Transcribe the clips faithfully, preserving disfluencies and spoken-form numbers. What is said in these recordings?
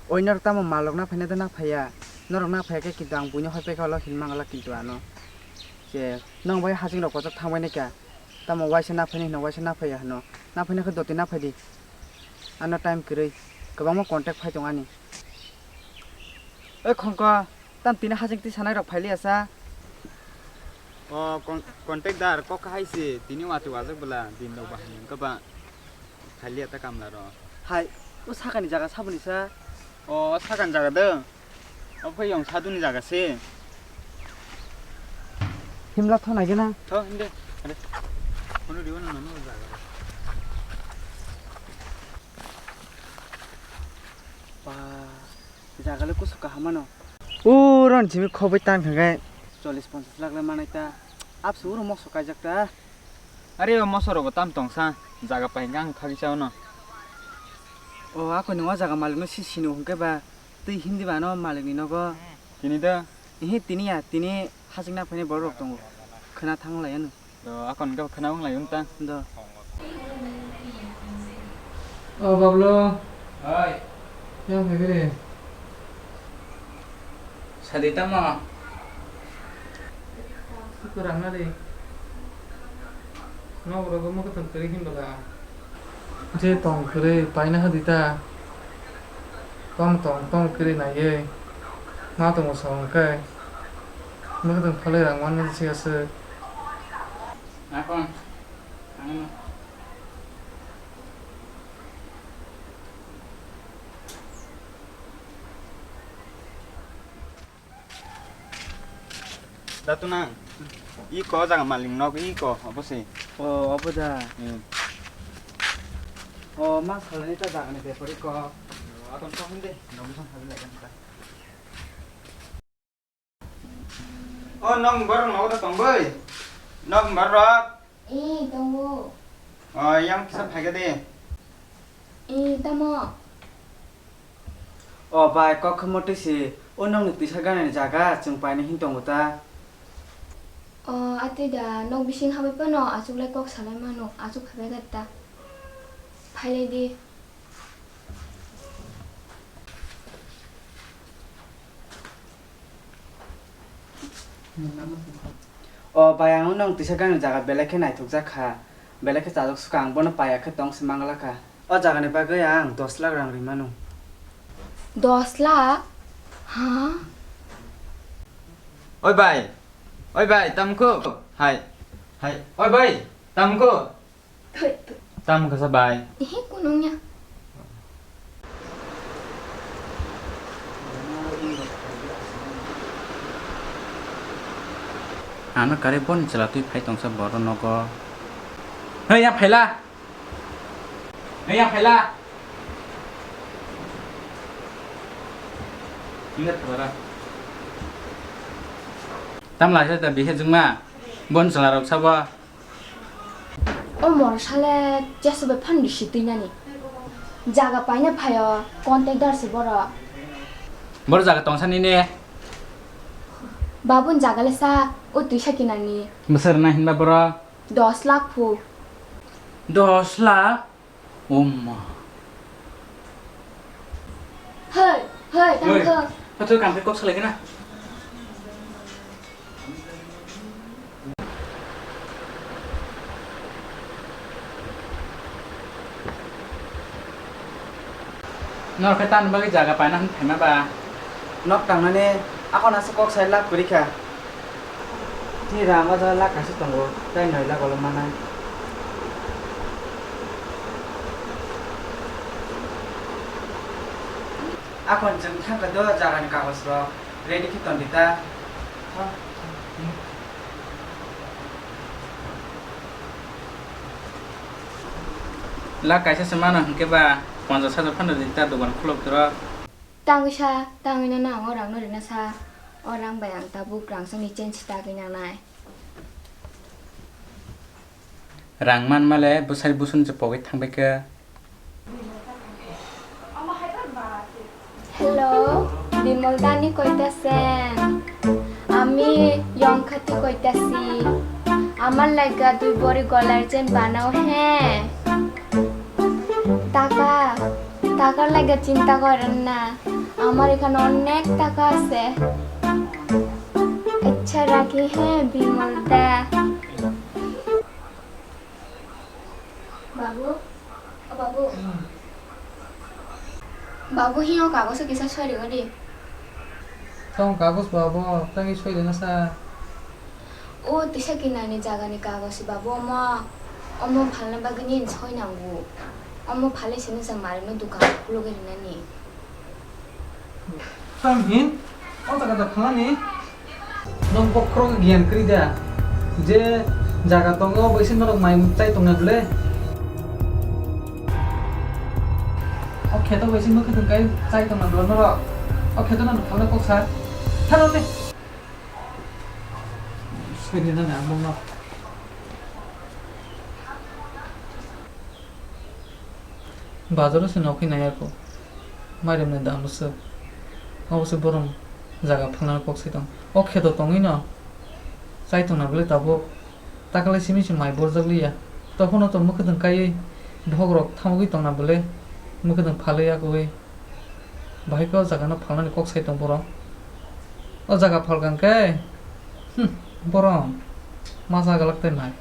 Oi, norok tamo malrok na phaina da na phaiya? Norok na phaiya khe kintu ang buino hoi paikha ulo hin mangala kintu ano. Je, nong bai haching rok kochok thangbai naikha. Tamo waisa na phaini hino waisa na phaiya hino. Na phaina khe doti na phaidi. Ano time kwrwi. Kwbangma contact phai tong ani. Oi khongko, tam tini haching twi sanai rok phailiya sa? O con-, contact dar kok hai se tini watwi wajak bwla din rok bahai wngkha ba. Phailiya ta kamla rok. Hai, o sakani jaga saboni sa? O sakani jaga de. Obo khe yong saduni jaga se. Himla tho nai gana. Tho hinde. Are. Kono riwa na nono jaga. Ba, jaga le kusu kaham ano. O ron chimi khobai tang thangkai. Chollish ponchash lakh le manai ta. Apsu uro mokso kaijak ta. Are o moso rogo tam tongsa. Jaga pahinga ang phagi chao no. O ako ni o jaga malik no si sinu hwnkhe ba. Twi himdi ba ano malikni nogo. Tini do? Ihi tini ya, tini hachikna phainai borok rok tongo. Khwna thang lai ano. Do, akon khe khwna wng lai wng ta. Do. O Bablu. Oi. Yang phai khe de. Sadi tamo? Kwrang na de. Nok rogo mwkhwtwng kwrwi hin bwla. Je tong kwrwi paina hadi ta. Tong tong tong kwrwi naiwi. Ma tongo song khe. Mwkhwtwng phalwi rang manma se aswk. Akon. Ang. Datunang, iko jaga maling nok iko, obo se. O, obo da. Hmm. O, ma salani ta jaga ni bepar iko. Akon kok hindi, nong sang habi lagi ta. O, nong borok nogo da tong bai. Nong borok. Eh, tongo. O, yang kisa phaikha de. Eh, tamo. O bai, kok khe motwi se, o nokni twisa ganani jaga chwng paina hin tongo ta? O, atwi da, nok bising habai phano achuklai kok salai mano, achuk phaibai kha ta. Phailai di. O bai, ang nong twisa ganani jaga belai khe naithokjak kha, belai khe chajak sukha, ang bono paiya khe tong se mangla kha. O jagani bagwi ang dos lakh rang ri mano. Dos lakh? Ha? Oi bai, oi bai, tamkho? Hai, hai, oi bai, tamkho? Thoi, thoi. Tam kasa bai? Ehe, kunung ya. Ano kare bon chwla twi phai tongsa boro nogo. Hei, ya phaila. Hei, ya phaila. Ingat phalara. Tam laisa ta bihe jungma. Bon chwla rok sabo. O morsa le jesubai phan bisi twi nani. Jaga paina phaio, contractor se boro. Boro jaga tongsa nini? Babun jaga le sa, o twisa kinani. Bwswk rwna hinba boro? Dos lakh phu. Dos lakh? O ma. Hei, hei, tang kho. Pathor kam khe kok salai kena. Norok khe tamni bagwi jaga paina hwn phaima ba? Nok tangnani akhon aswk kok sai lak kwrwi kha. Ni rang o jaga lak kaisa tongo, tei noi lak ulo manai. Akhon chwng thangkha do jagani kagoj rok ready khe ton di ta. Lak kaisa se mano hwnkhe ba ponchash hajar phano di ta dogan khulok toro. Tangwi sa, tangwi no nang o rang no rina sa. O rang bai ang tabuk rang songni change tagwi nangnai. Rang manma le bwsai busuni se pogwi thangbai khe. Hello, Bimol dani koita sen? আমি Yongkhati koitasi. আমার লাগা দুই ভরি গলার চেন বানাও হ্যাঁ। টাকা, টাকার লাগা চিন্তা করেন না। আমার এখানে অনেক টাকা আছে। আচ্ছা রাখি, হ্যাঁ, বিমল দা। Babu, o babu. Babu, hino kagoso kisa sori godi. Tong kagos bo abo, tangwi soi rwna sa. O tisa kinani jagani kagos si babu omo, omo phalna bagwi nini soi nango. Omo phalwi sini sa marino dukan khulugwi rinani. Tamo hin, o jaga da phalnani. Nwng bokhorok giyan kwrwi da. Je jaga tongo, abo isi norok mai chai tongna bwle. O kheto bai se mwkhwtwng kai chai tongna bwle norok. O kheto no phalna kok sa. Thano le. Sini na na mo no. Bazaro se nokhi nai ako. Mairum ni dam bwswk. Obo se borom jaga phalna kok sai tong. O kheto tongwi no. Chai tongna bwle tabuk. Takalai simi se mai borjak liya. Tokhono to mwkhwtwng kaiwi bokhorok thamogwi tongna bwle. Mwkhwtwng phalwi akogwi. Bahai khe o jaga no phalnani kok sai tong borok. O jaga phalkang khe, hmm, borok masa galak tei nai.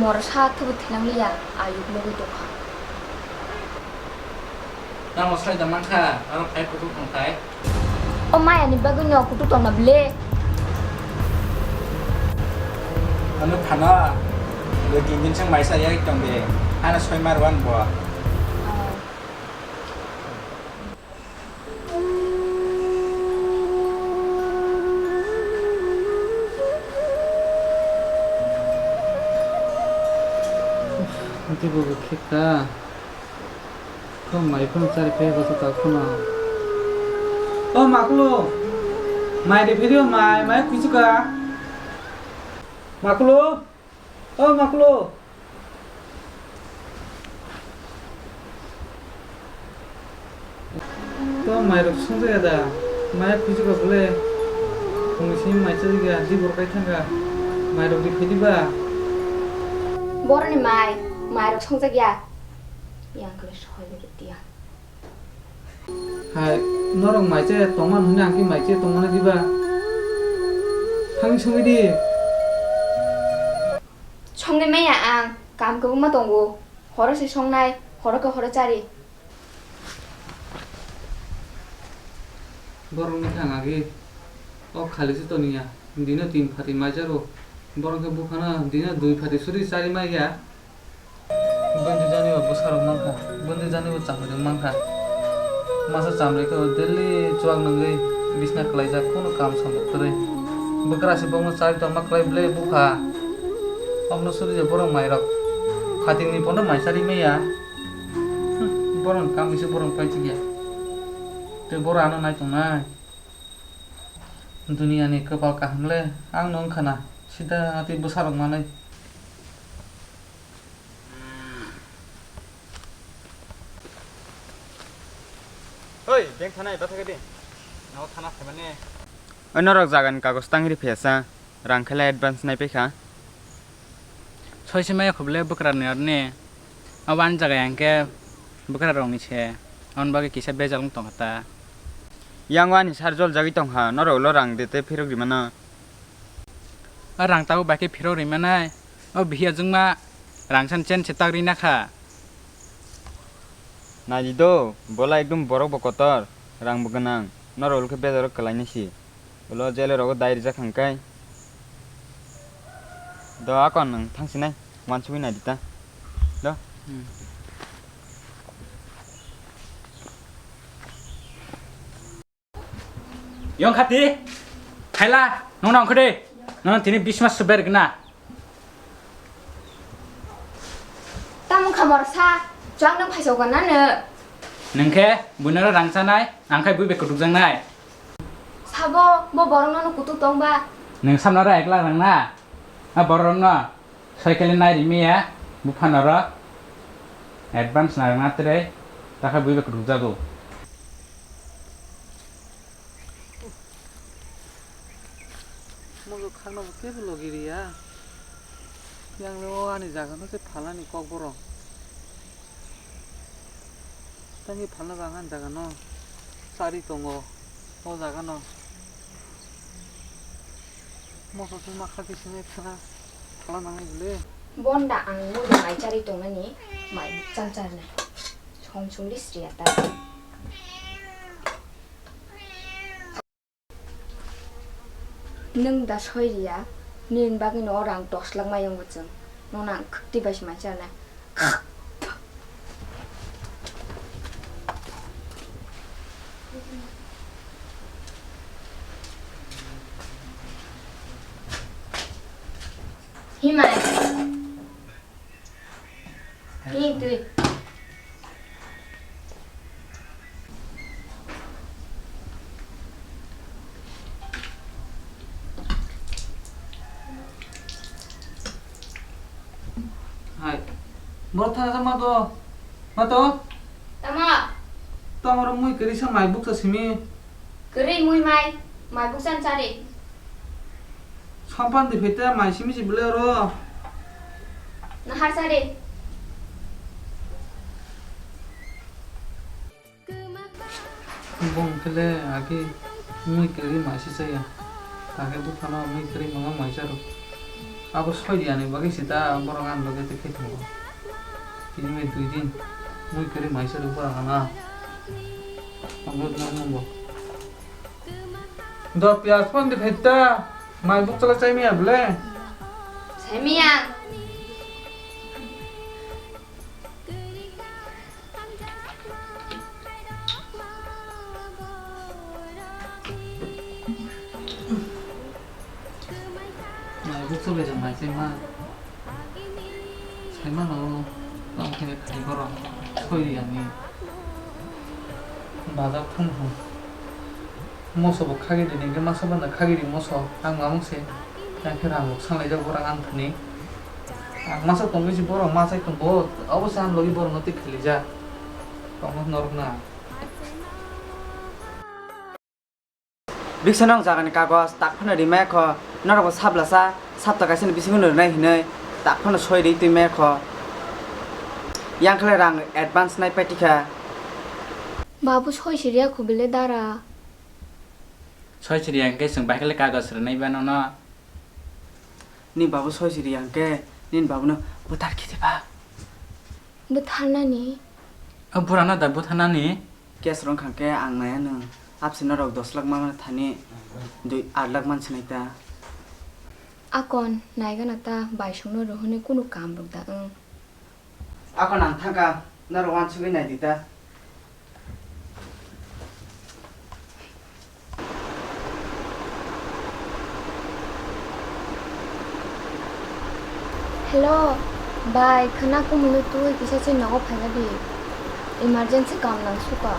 Morsa thwbo thwilang liya, ayuk nugwi tongkha. Tamo sai da mankha, aro phai kutuk tongthai. O mayani bagwi no kutuk tongna bwle. Ano phano, bo tin din seng maisa yai tong de, ano soi mar wan bo. Ante bo kheka. Kho mai phano chari phe bwsa ta khuna. O Makulu. Mai de phiri o mai, mai khuisu ka. Makulu. O Makulu. To mai rok songja ya da. Mai khuisu ka bole. Kung si mai chari ga, di bor kai thanga. Mai rok di phiri ba. Boroni mai, mai rok songja ya. Yang kle soi le dia. Hai, norok mai chaya tongmani hwnwi ang khe mai chaya tongmani diba? Thangwi songwi di. Songwi maya ang, kam kwbangma tongo. Horo se songnai, horo khe horo chari. Borokni thang agi, o khali se toniya. Dino tin phati mai charo. Borok khe buphano dino dui phati suri chari maya. Bwndwi jani bo bwsarok mankha, bwndwi jani bo chamwi rok mankha. Masa chamri khe o daily chuak nungwi bisna kwlaijak, kunu kam samung kwrwi. Bwkra se bono chari tongma kwlai ble bupha. Omono suri je borok mairok. Phatingni bono mai chari maya. Hmm, borokni kam ise borok paijak ya. Tei borok ano nai tongnai. Duniani kwpal kaham le ang no wngkha na, sida tei bwsarok manwi. Oi, bank thanai, bathakadi. Nogo thana phaimani. Oi, norok jagani kagoj tangri phiyasa, rang khe lai advance nai paikha. Soisimaya khuble bwkrani arni. Abo ani jaga yang khe bwkrarokni se. Aboni bagwi kisa bejal wng tongkha ta. Yang ani sar jol jagwi tongkha, norok ulo rang de tei phirok rimano. O rang tabuk bai khe phirok rimanai. O bihi ajwngma rang san chen se tak rina kha. Naidi do, bola ekdom borok bo kotor, rang bo gwnang, norok khe bejaro kwlainai si. Ulo jele rogo dai rijak hwnkhai. Do akon nwng thangsinai, wansugwi naidi ta. Do. Hmm. Yong khati, thaila, nong nong khade, nong tini bismas suber gna. Tamo khamar sa, chwang nang phaisa gana no. Nengkhe, buinaro rang chanai, angkhai bui bek kutuk jangnai. Sabo, bo borok no kutuk tongba. Neng samna ra ekla rang na, a borok no. Cycle nai rimaya, buphano ro advance narwkna tre, takha buiba kwrwngjago. Mogo khakno bo kebo logi riya. Yang le o ani jaga no se phalnani kok borok. Tangwi phalna jaga ani jaga no chari tongo o jaga no. Moso se ma kha khe sini phalna phalna nangnai bwle. Bonda ang muido mai chari tongnani mai cham charnai. Song chungli sriya ta. Nwng da soi riya, nini bagwi no o rang dos lakh mai wngo chwng. Nono ang khwtwi bai se mai charnai. Himai. Hi twi. Hai. Borok thana sa ma to. Ma to? Tamo? To amoro mui kwrwi sa mai bukcha simi. Kwrwi mui mai, mai bukchan chari. Sampan di pheta mai simi si bwle oro. Nahar chari. Bong kele agi mui kwrwi mai si chaya. Takhe buphano mui kwrwi mama mai charo. Abo soi di ani bagwi sita borok ani loge te khe thungo. Tini bai dui din mui kwrwi mai charo borok ana. Abo nang nang bo. Do piyaj pon di pheta, mai buk chala chai miya bole. Chai miya. Mai buk chala jang mai chai ma. Saimano, tamo khe khai borok, soi riyani. Bazar thang thang. Moso bo khagwi rini, hwnkhe masa bana khagwi ri moso, ang mamung se. Yang khe rang rok sanglai jak borok ang thani. Ang masa tongwi si borok ma chai tongo, obo se ang logi borok no twi khilijak. Tongma norok na. Biksa nong jagani kagoj tak phano rimaya kho, norokbo sablasa sapta kaisani bisingo rwnai hinwi tak phano soi ri twi maya kho. Yang khle rang advance nai pai tikha. Babu soi siriya kho bile dara. Soi siriya hwnkhe chwng bai khle kagoj rwnai ba nono. Ni babu soi siriya hwnkhe nini babuno bwthar khe diba. Bwtharnani? O burano da bwtharnani? Case rwng kha khe ang naiya nwng. Absino rok dos lakh manmani thani dui, aat lakh mansinai ta. Akon naigana ta baisongno rohorni kunu kam rok da wng. Akon ang thangkha, norok wansugwi naidi ta. Hello, bai, khwna kumui no twi kisa se nogo phaina di. Emergency kam nang suka.